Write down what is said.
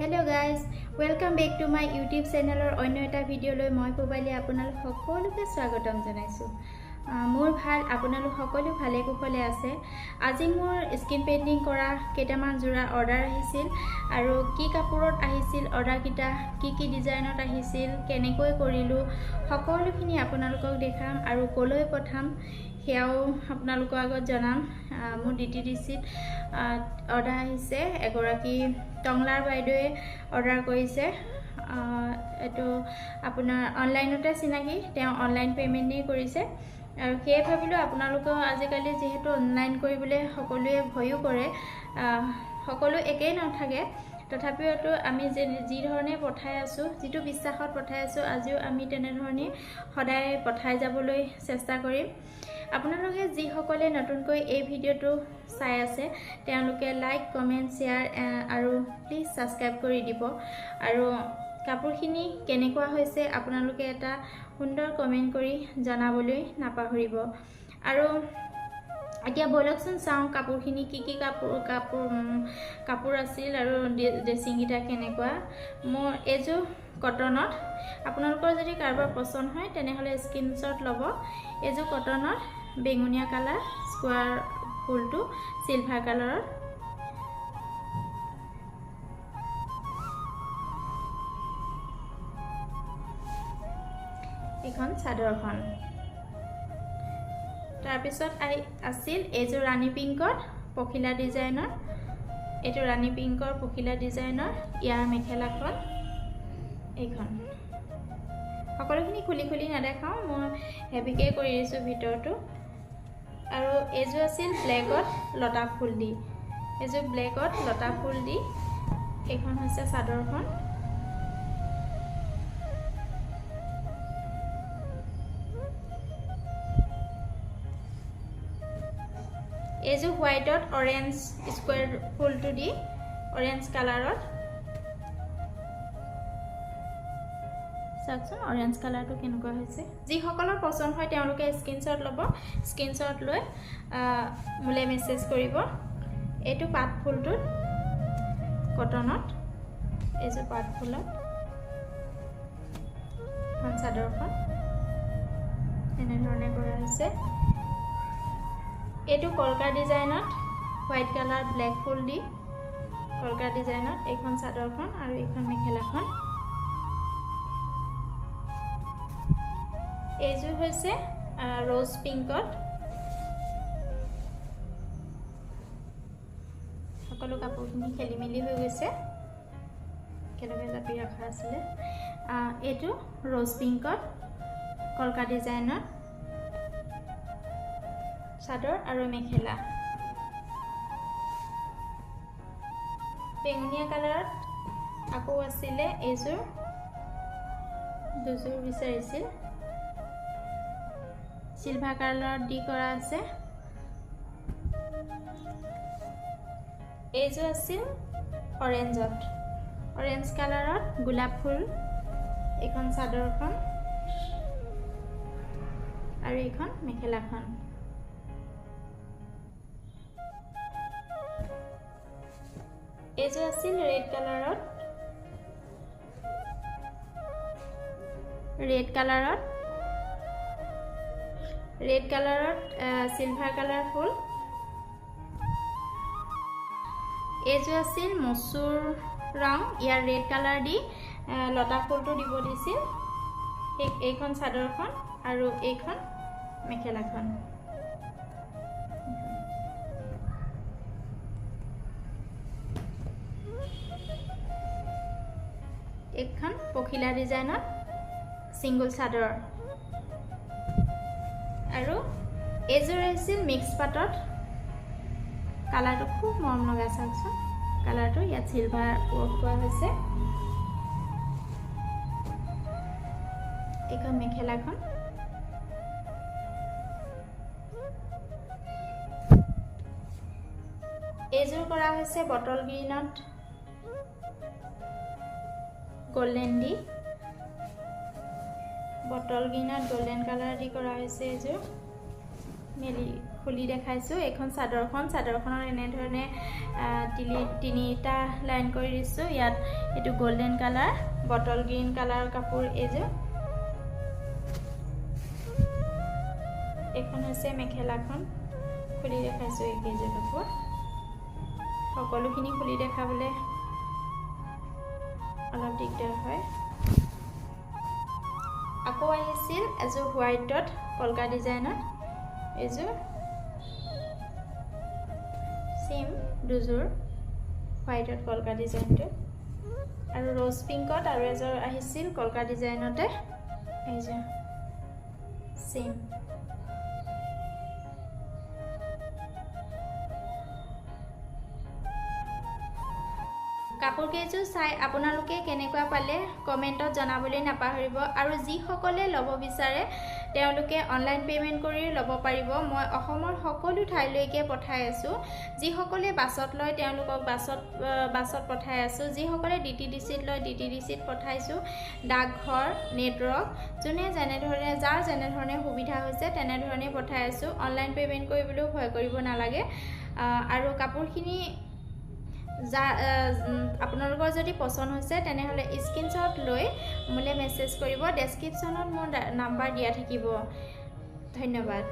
Hello guys, welcome back to my YouTube চেনেলৰ অন্য এটা ভিডিঅ'লৈ মই পূবালী আপোনালোক সকলোকে স্বাগতম জনাইছোঁ। মোৰ ভাল, আপোনালোক সকলো ভালে কুশলে আছে। আজি মোৰ স্কিন পেইণ্টিং কৰা কেইটামান যোৰা অৰ্ডাৰ আহিছিল আৰু কি কাপোৰত আহিছিল অৰ্ডাৰকেইটা, কি কি ডিজাইনত আহিছিল, কেনেকৈ কৰিলোঁ সকলোখিনি আপোনালোকক দেখাম আৰু ক'লৈ পঠাম সেয়াও আপোনালোকৰ আগত জনাম। মোৰ DTDC-ত অৰ্ডাৰ আহিছে, এগৰাকী টংলাৰ বাইদেৱে অৰ্ডাৰ কৰিছে। এইটো আপোনাৰ অনলাইনতে চিনাকি, তেওঁ অনলাইন পে'মেণ্টেই কৰিছে আৰু সেয়ে ভাবিলোঁ আপোনালোকেও আজিকালি যিহেতু অনলাইন কৰিবলৈ সকলোৱে ভয়ো কৰে, সকলো একেই নাথাকে, তথাপিওতো আমি যি ধৰণে পঠাই আছোঁ, যিটো বিশ্বাসত পঠাই আছোঁ, আজিও আমি তেনেধৰণে সদায় পঠাই যাবলৈ চেষ্টা কৰিম। আপোনালোকে যিসকলে নতুনকৈ এই ভিডিঅ'টো চাই আছে তেওঁলোকে লাইক, কমেণ্ট, শ্বেয়াৰ আৰু প্লিজ ছাবস্ক্ৰাইব কৰি দিব। আৰু কাপোৰখিনি কেনেকুৱা হৈছে আপোনালোকে এটা সুন্দৰ কমেণ্ট কৰি জনাবলৈ নাপাহৰিব। আৰু এতিয়া ব'লকচোন চাওঁ কাপোৰখিনি কি কি কাপোৰ কাপোৰ কাপোৰ আছিল আৰু ড্ৰেছিংকেইটা কেনেকুৱা। মোৰ এইযোৰ কটনত, আপোনালোকৰ যদি কাৰোবাৰ পচন্দ হয় তেনেহ'লে স্ক্ৰীনশ্বট ল'ব। এইযোৰ কটনত বেঙুনীয়া কালাৰ, স্কোৱাৰ ফুলটো চিলভাৰ কালাৰত। এইখন চাদৰখন। তাৰপিছত আছিল এইযোৰ ৰাণী পিংকত পখিলা ডিজাইনৰ, এইটো ৰাণী পিংকৰ পখিলা ডিজাইনৰ, ইয়াৰ মেখেলাখন এইখন। সকলোখিনি খুলি খুলি নেদেখাওঁ, মই হেভিকৈ কৰি দিছোঁ ভিতৰটো। আৰু এইযোৰ আছিল ব্লেকত লতা ফুল দি, এইযোৰ ব্লেকত লতা ফুল দি, এইখন হৈছে চাদৰখন। এইযোৰ হোৱাইটত অৰেঞ্জ স্কুৱেৰ ফুলটো দি, অৰেঞ্জ কালাৰত। চাওকচোন অৰেঞ্জ কালাৰটো কেনেকুৱা হৈছে। যিসকলৰ পচন্দ হয় তেওঁলোকে স্ক্ৰীনশ্বট ল'ব, স্ক্ৰীনশ্বট লৈ মোলৈ মেছেজ কৰিব। এইটো পাত ফুলটোত কটনত, এইযোৰ পাত ফুলত এখন চাদৰখন এনেধৰণে কৰা হৈছে। এইটো কলকা ডিজাইনত হোৱাইট কালাৰ ব্লেক ফুল দি কলকা ডিজাইনত এইখন চাদৰখন আৰু এইখন মেখেলাখন। এইযোৰ হৈছে ৰ'জ পিংকত। সকলো কাপোৰখিনি খেলি মেলি হৈ গৈছে, একেলগে জাপি ৰখা আছিলে। এইটো ৰ'জ পিংকত কলকা ডিজাইনত চাদৰ আৰু মেখেলা। বেঙুনীয়া কালাৰত আকৌ আছিলে এইযোৰ, দুযোৰ বিচাৰিছিল, চিলভাৰ কালাৰত দি কৰা আছে। এইযোৰ আছিল অৰেঞ্জত, অৰেঞ্জ কালাৰত গোলাপ ফুল, এইখন চাদৰখন আৰু এইখন মেখেলাখন। এইযোৰ আছিল ৰেড কালাৰত, ৰেড কালাৰত, ৰেড কালাৰত চিলভাৰ কালাৰ ফুল। এইযোৰ আছিল মচুৰ ৰং, ইয়াৰ ৰেড কালাৰ দি লতা ফুলটো দিব দিছিল। এইখন চাদৰখন আৰু এইখন মেখেলাখন। এইখন পখিলা ডিজাইনত ছিংগল চাদৰ। আৰু এইযোৰ আছিল মিক্স পাটত, কালাৰটো খুব মৰম লগা, চাওকচোন কালাৰটো, ইয়াত চিলভাৰ ৱৰ্ক কৰা হৈছে। এইখন মেখেলাখন। এইযোৰ কৰা হৈছে বটল গ্ৰীণত গল্ডেন দি, বটল গ্ৰীণত গল্ডেন কালাৰ দি কৰা হৈছে এইযোৰ। মেলি খুলি দেখাইছোঁ। এইখন চাদৰখন, চাদৰখনত এনেধৰণে তিনিটা লাইন কৰি দিছোঁ। ইয়াত এইটো golden colour, bottle green colour কাপোৰ এইযোৰ। এইখন হৈছে মেখেলাখন, খুলি দেখাইছোঁ। এইকেইযোৰ কাপোৰ সকলোখিনি খুলি দেখাবলৈ অলপ দিগদাৰ হয়। আকৌ আহিছিল এযোৰ হোৱাইটত কলকা ডিজাইনত, এইযোৰ চেম দুযোৰ হোৱাইটত কলকা ডিজাইনটো। আৰু ৰ'জ পিংকত আৰু এযোৰ আহিছিল কলকা ডিজাইনতে, এইযোৰ চেম। কাপোৰ কেইযোৰ চাই আপোনালোকে কেনেকুৱা পালে কমেণ্টত জনাবলৈ নাপাহৰিব। আৰু যিসকলে ল'ব বিচাৰে তেওঁলোকে অনলাইন পে'মেণ্ট কৰি ল'ব পাৰিব। মই অসমৰ সকলো ঠাইলৈকে পঠাই আছোঁ। যিসকলে বাছত লয় তেওঁলোকক বাছত পঠাই আছোঁ, যিসকলে DTDCত লয় DTDCত পঠাইছোঁ। ডাকঘৰ, নেটৱৰ্ক, যোনে যেনেধৰণে যাৰ যেনেধৰণে সুবিধা হৈছে তেনেধৰণে পঠাই আছোঁ। অনলাইন পে'মেণ্ট কৰিবলৈও ভয় কৰিব নালাগে। আৰু কাপোৰখিনি যা আপোনালোকৰ যদি পচন্দ হৈছে তেনেহ'লে স্ক্ৰীনশ্বট লৈ মোলৈ মেছেজ কৰিব। ডেছক্ৰিপশ্যনত মোৰ নাম্বাৰ দিয়া থাকিব। ধন্যবাদ।